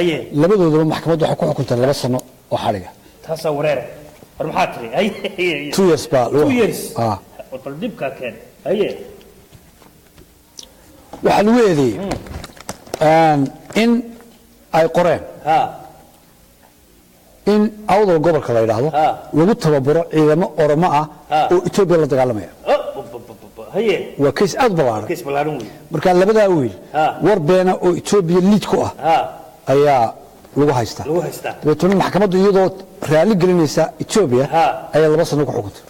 Labadoodaba maxkamaddu waxay ku xukuntay 2 sano oo xadhiga. Taasaa wareere. War maxaa tiri? Haye. 2 years baa lagu 2 years. Ah. Bal dhibkaa keen. Haye. Waxaa lagu eedeeyey in ay qoreen in Awdal gobolka la yidhaahdo lagu tababaro ciidamo Oromo ah oo Etoobiya la dagaalamaya. Oh, haye. Waa case aad u ballaaran. Case ballaaran wey. Marka labadaa wiil war beena oo Etoobiya liid ku ah ayaa lagu haystaa. Lagu haystaa. Dabeetana maxkamaddu iyadoo raali gelinaysa Etoobiya ayaa 2 sano ku xukuntay.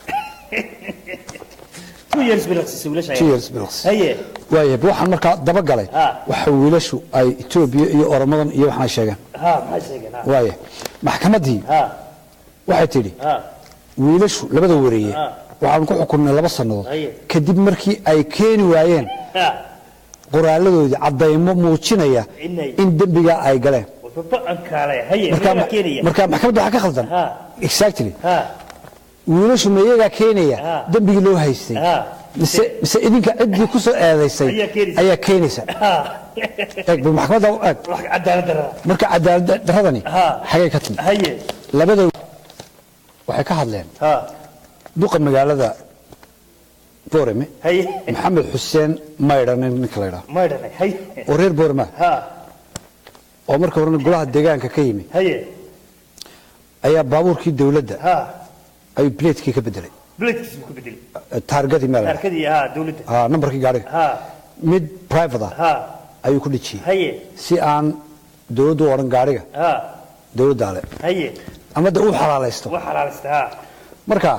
2 years bilaqsisay wiilasha. 2 years bilaqs. Haye. Waayahay, waxaan markaa dabagalay waxa wiilashu ay Etoobiya iyo Oromadan iyo waxaan ay sheegeen. Ha, maxay sheegeen? Waaya, maxkamaddii waxay tidhi wiilashu labada wareeye waxaan ku xukunnay 2 sannadood kadib markii ay keeni waayeen qoraaladoodii caddaymo muujinaya in dembiga ay galeen. Ba'an kaale. Haye. Marka Iyagaa keenaya. Marka maxkamadda waxaa ka khaldan exactly wiilashu ma iyagaa keenaya dembigii loo haystay mise idinka ciddii ku soo eedaysay Ayaa keenaysa. ayaa keenaysa? Eeg bal maxkamadda eeg. Wax cadaalad darrada. Marka cadaalad darradani xagay ka timi? Haye. Labada waxay ka hadleen Duqa magaalada Boorame, Maxamed Xuseen Maydhane ninka la yidhaha, oo reer Boorama, oo marka horena golaha deegaanka ka yimi, ayaa baabuurkii dowladda ayuu bileedkii ka bedelay, taargadii meel, nambarkii gaariga mid private ah ayuu ku dhejiyey, si aan dowladdu u odhan gaariga dowladdaa le ama de uu xalaalaysto. Marka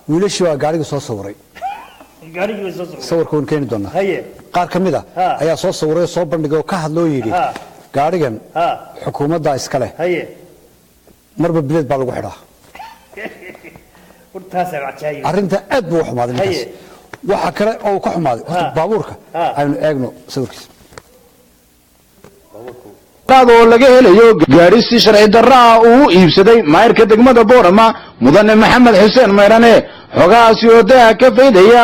wiilashii baa gaariga soo sawiray. Sawirka waynu keeni doonaa. Qaar ka mid a ayaa soo sawiray oo soo bandhigay oo ka hadloo yidhi, gaarigan xukuumaddaa iska leh, marba bileed baa lagu xidhaa. Arrinta aad buu u xumaaday ninkaas. Waxa kale oo uu ka xumaaday, horta baabuurka aynu eegno sawirkiisa. Oo laga helayo gaadhi si sharci darro ah uu u iibsaday maayirka degmada Boorama, mudane Maxamed Xuseen Mayrane. Xogahaasi oo daaha ka faydaya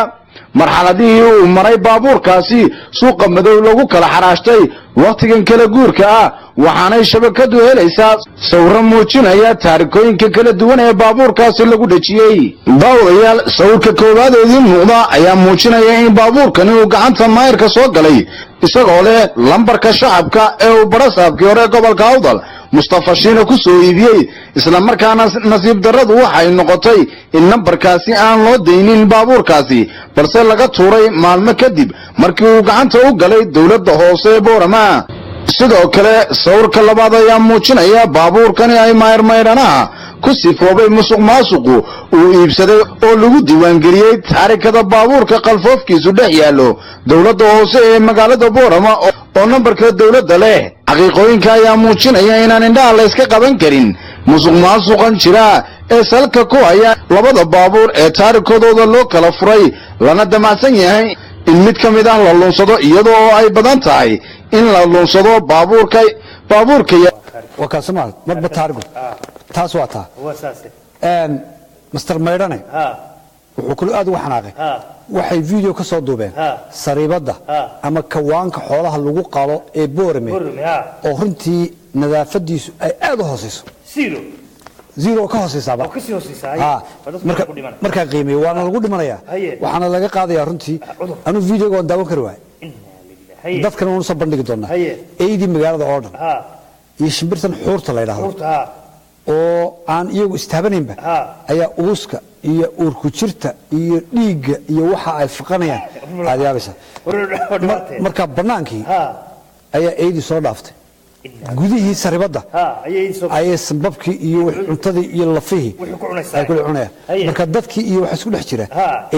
marxaladihii uu maray baabuurkaasi suuqa madow lagu kala xaraashtay wakhtigan kala guurka ah, waxaanay shabakadu helaysaa sawirro muujinaya taarikooyinka kala duwan ee baabuurkaasi lagu dhejiyey. Daawadayaal, sawirka koowaad ee idiin muuqda ayaa muujinaya in baabuurkani uu gacanta maayirka soo galay isagoo leh lambarka shacabka ee uu barasaabkii hore gobolka Awdal Mustafa Shiina ku soo iibiyey, isla markaana nasiib darradu waxay noqotay in nambarkaasi aan loo daynin baabuurkaasi, balse laga tuuray maalmo kadib markii uu gacanta u galay dowladda hoose ee Boorama. Sidoo kale sawirka labaad ayaa muujinaya baabuurkani ay mayrmaydhanaha ku sifoobay musuq maasuqu uu iibsaday oo lagu diiwaangeliyey taarikada baabuurka qalfoofkiisu dhex yaallo dowladda hoose ee magaalada Boorama oo nambarka dowladda leh. Xaqiiqooyinka ayaa muujinaya inaan indhaha layska qaban karin musuq maasuqan jira ee salka ku haya labada baabuur ee taarikadooda loo kala furay, lana damacsan yahay in mid ka mid ah la luunsado, iyadoo oo ay badan tahay in la luunsado baabuurka. Waa kaasi maal marba taarigo, taas waa taa. Master Maydhane wuxuu kaloo aad uga xanaaqay, waxay video ka soo duubeen sariibadda ama kawaanka xoolaha lagu qalo ee Boorame, oo runtii nadaafadiisu ay aad u hooseyso, zero ka hooseysaaba markaa qiimeeyo, waana lagu dhimanayaa, waxaana laga qaadayaa. Runtii anuu videoga waan daawan kari waay, dadkana waanu soo bandhigi doonaa. Eydii magaalada oo dhan iyo shimbirtan xuurta la yidhaahdo oo aan iyagu istaabanaynba ayaa uuska iyo uurku jirta iyo dhiigga iyo waxa ay faqanayaan aad yaabaysaa. Marka bannaankii ayaa eydii soo dhaaftay, gudihii saribadda ayay sambabkii iyo cuntadii iyo lafihii ay kula cunayaan. Marka dadkii iyo waxa isku dhex jira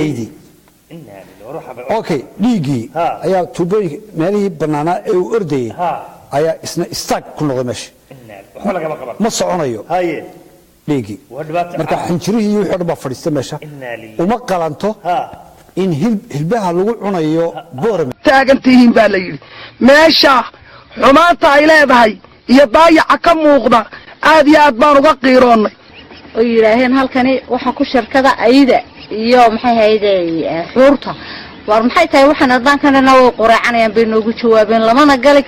eydii. Okay, dhiiggii ayaa tuubooyinka meelihii bannaanaa ee uu ordayey ayaa isna istaag ku noqday meesha, ma soconayo dhiiggii. Marka xinjirihii iyo wixii o dhan baa fadhiista meesha. Uma qalanto in hilbaha lagu cunayo Boorame. Taagan tihiin baa la yidhi. Meesha xumaanta ay leedahay iyo daayaca ka muuqda aad iyo aad baan uga qiiroonnay. Oo yidhaaheen halkani waxaa ku shirkada ayda iyo maxay hayde xuurta. War maxay tahay waxaan ardaankanana way quraacanayaan bay noogu jawaabeen, lamana gali.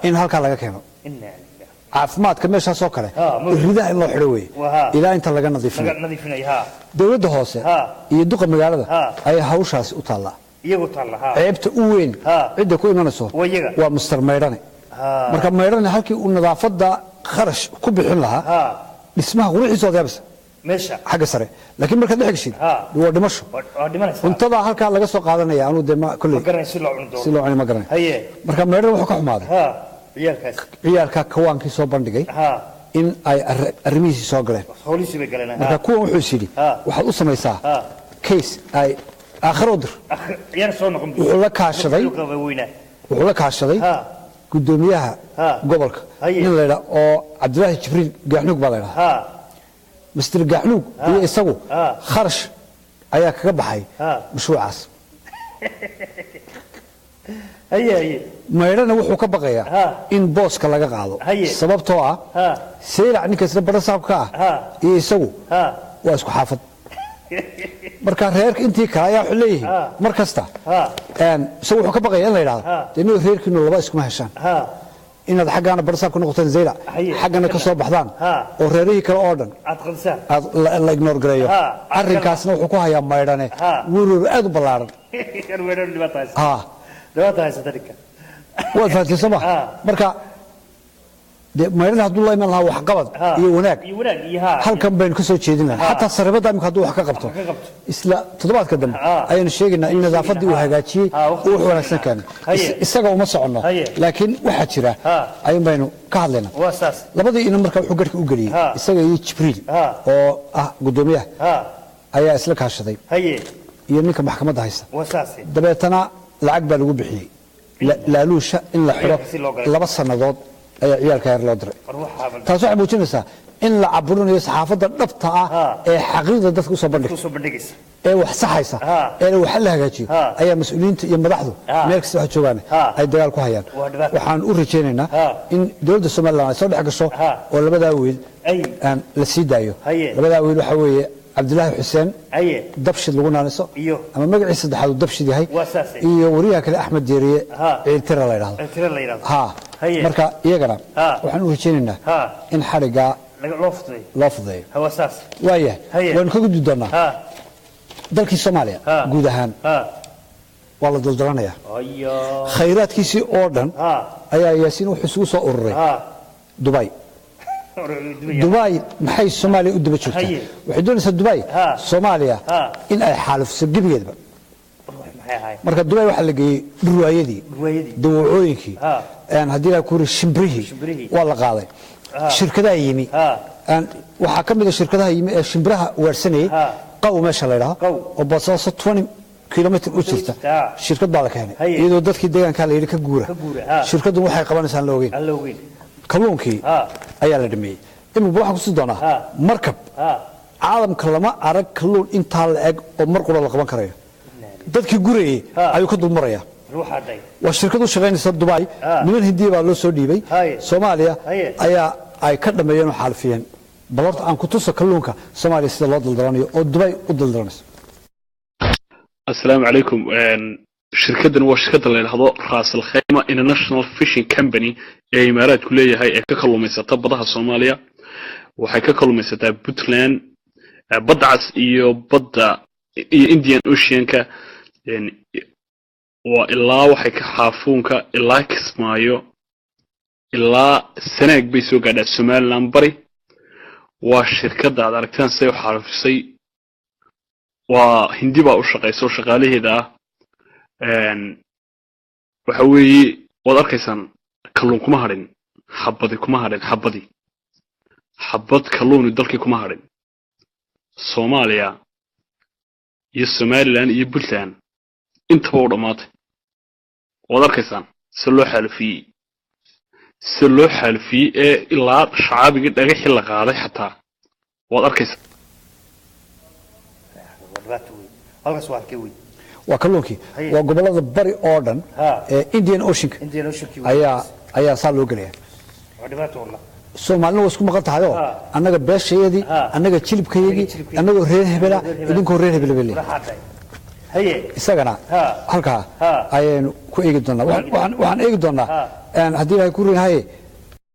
In halkaa laga keeno caafimaadka meeshaasoo kale, ridaha in loo xidho weeye ilaa inta laga nadiifinayo. Dowladda hoose iyo duqa magaalada ayaa hawshaasi u taallaa. Ceebta u weyn cidda ku imanayso waa Mister Maydhane. Marka Maydhane halkii uu nadaafadda kharash ku bixin lahaa dhismaha quruxiisa waad yaabaysa xagga sare, laakiin markaad dhex geshid waa dhimasho. Cuntada halkaa laga soo qaadanaya anuu dee kolley si loo cunay ma garanay. Marka Maydhane wuxuu ka xumaaday ciyaalka kawaankii soo bandhigay in ay arrimihiisii soo galeen. Marka kuwan wuxuu is yidhi waxaad u samaysaa case ay aakhiro dir. Wuxuu la kaashaday Gudoomiyaha gobolka nin la yidhaa oo Cabdilaahi Jibriil Gaaxnuug baa la yidhaha, Mister Gaaxnuug iyo isagu kharash ayaa kaga baxay mashruucaas. Haye haye. Maydhana wuxuu ka baqayaa in booska laga qaado, sababtoo ah Saylac ninka isla badhasaabka ah iyo isagu waa isku xaafad. Marka reerka intii kale ayaa wuxuu leeyihiin mar kasta isagu wuxuu ka baqaya in la yidhahdo, dee inuu reerkiinu laba iskuma heshaan, inaad xaggaana badhasaab ka noqotaan Zaylac, xaggana ka soo baxdaan oo reerihii kale oo dhan aad qadisaan, aad la ignore gareeyo. Arrinkaasna wuxuu ku hayaa Maydhane werwer aad u ballaaran. Kan weerar dhibaata haysa. Dhibaata haysata ninka. Waad fahamtay soo ma? Marka dee Maydhane hadduu la iman lahaa waxqabad iyo wanaag iyo wanaag iyo halkan baynu ka soo jeedin lahaa. Xataa saribada imika hadduu wax ka qabto, ka qabto, isla toddobaadka dambe ayaynu sheegaynaa in nadaafadii uu hagaajiyey, uu wax wanaagsan keenay. Isaga uma soconno, laakiin waxaa jira ayuun baynu ka hadlaynaa. Waa saas. Labadii inan marka wuxuu garhka u geliyey isaga iyo Jibriil oo ah guddoomiyaha ayaa isla kaashaday iyo ninka maxkamadda haysta. Waa saas. Dabeetana lacag baa lagu bixiyey laaluusha in la xidho. Ciyaalka si loo galay. 2 sannadood ayaa ciyaalka yar loo diray. War waxaa bal Taas waxay muujinaysaa in la caburinayo saxaafadda dhabta ah ee xaqiiqda dadka usoo bandhigta, kusoo bandhigaysa, ee wax saxaysa, ee wax la hagaajiyo ayaa mas-uuliyiinta iyo madaxdu meel kasta wax joogaan ay dagaal ku hayaan. Waa dhibaato. Waxaan u rajaynaynaa in dowladda Somaliland ay soo dhex gasho oo labadaa wiil aan la sii daayo. Labadaa wiil waxaa weeye Cabdilaahi Xuseen Dabshid lagu naaniso iyo ama magaciisa saddexaad uu Dabshid yahay Waa saas. iyo wariyaha kale Axmed Deeriye Ciiltira la yidhaahdo. Tira la yidhahdo. Ha. Marka iyagana waxaan u rajaynaynaa in xadhiggaa loo fududeeyo, loo fududeeyo. Waa saas. Waayahay, waynu ka gudbi doonaa. Dalkii Soomaaliya guud ahaan waa la daldalanayaa. Khayraadkiisii oo dhan ayaa, Yaasiin, wuxuu isugu soo ururay Dubai. Dubai maxay Soomaaliya u daba joogtaa? Waxay doonaysaa Dubai Soomaaliya in ay xaalufiso gebigeedaba. Maxay ahayd? Marka Dubai waxaa la geeyey dhurwaayadii, Dhurwaayadii. dawacooyinkii, haddii la ku yiri shimbrihii. Shimbrihii. Waa la qaaday. Shirkadaha yimi, waxaa ka mid a shirkadaha yimi ee shimbiraha weersanayay Qaw meesha la yidhaho oo Boosaaso 20 kilomitr u jirta. Shirkad baa la keenay iyadoo dadkii deegaanka la yidhi ka guura. Ka guura. Shirkaddu waxay qabanaysaa aan la ogeyn. Aan la ogeyn. Kalluunkii ayaa la dhameeyey. Imika waxaan kusi doonaa markab. Caalamka lama arag kalluun intaa la eg oo mar qura la qaban karayo. Dadkii gurayey ayuu ka dulmaraya. Ruuxa day. Waa shirkad u shaqaynaysa Dubai. Niman Hindiya baa loo soo dhiibay. Soomaaliya ayaa ay ka dhameeyeen oo xaalfiyeen. Bal horta aan ku tuso kalluunka Soomaaliya sida loo daldalanayo oo Dubai u daldalanayso. Asalaamu calaykum. Shirkaddan waa shirkadda la yidhaahdo Ras Al Khaima International Fishing Company ee Imaaraadku leeyahay ee ka kalluumaysata badaha Soomaaliya. Waxay ka kalluumaysataa Puntland, Badda Cas iyo badda iyo Indian Oceanka. Waa ilaa waxay ka Xaafuunka ilaa Kismaayo ilaa Sanaag bay soo gaadhaa, Somaliland bari. Waa shirkadda aad aragtaan siday u xaalufisay. Waa Hindi baa u shaqaysa oo shaqaalaheeda ah. Waxa weeye waad arkaysaan, kalluun kuma hadhin, xabadi kuma hadhin, xabadi xabad kalluuni dalkii kuma hadhin. Soomaaliya iyo Somaliland iyo Puntland intaba u dhammaatay. Waad arkaysaan sida loo xaalufiyey, sida loo xaalufiyey ee ilaa shacaabigii dhagaxii la qaaday xataa waad arkaysaa. Waa dhibaato weyn. Halkaas waa halkee weyn? Waa kalluunkii. Waa gobolada bari oo dhan ee Indian Oceanka Indian Oceankii. ayaa saa loo gelaya. Waa dhibaato wallah. Soomaalina waa isku maqan tahay oo annaga beeshayadii, annaga jilibkayagii, annagoo reer hebela, idinkoo reer hebela bay leeyihin. Ruuxa day. Haye. Isagana halkaa ayaynu ku eegi doonaa. Waxaan eegi doonaa, haddii Ilahay ku rinhaye.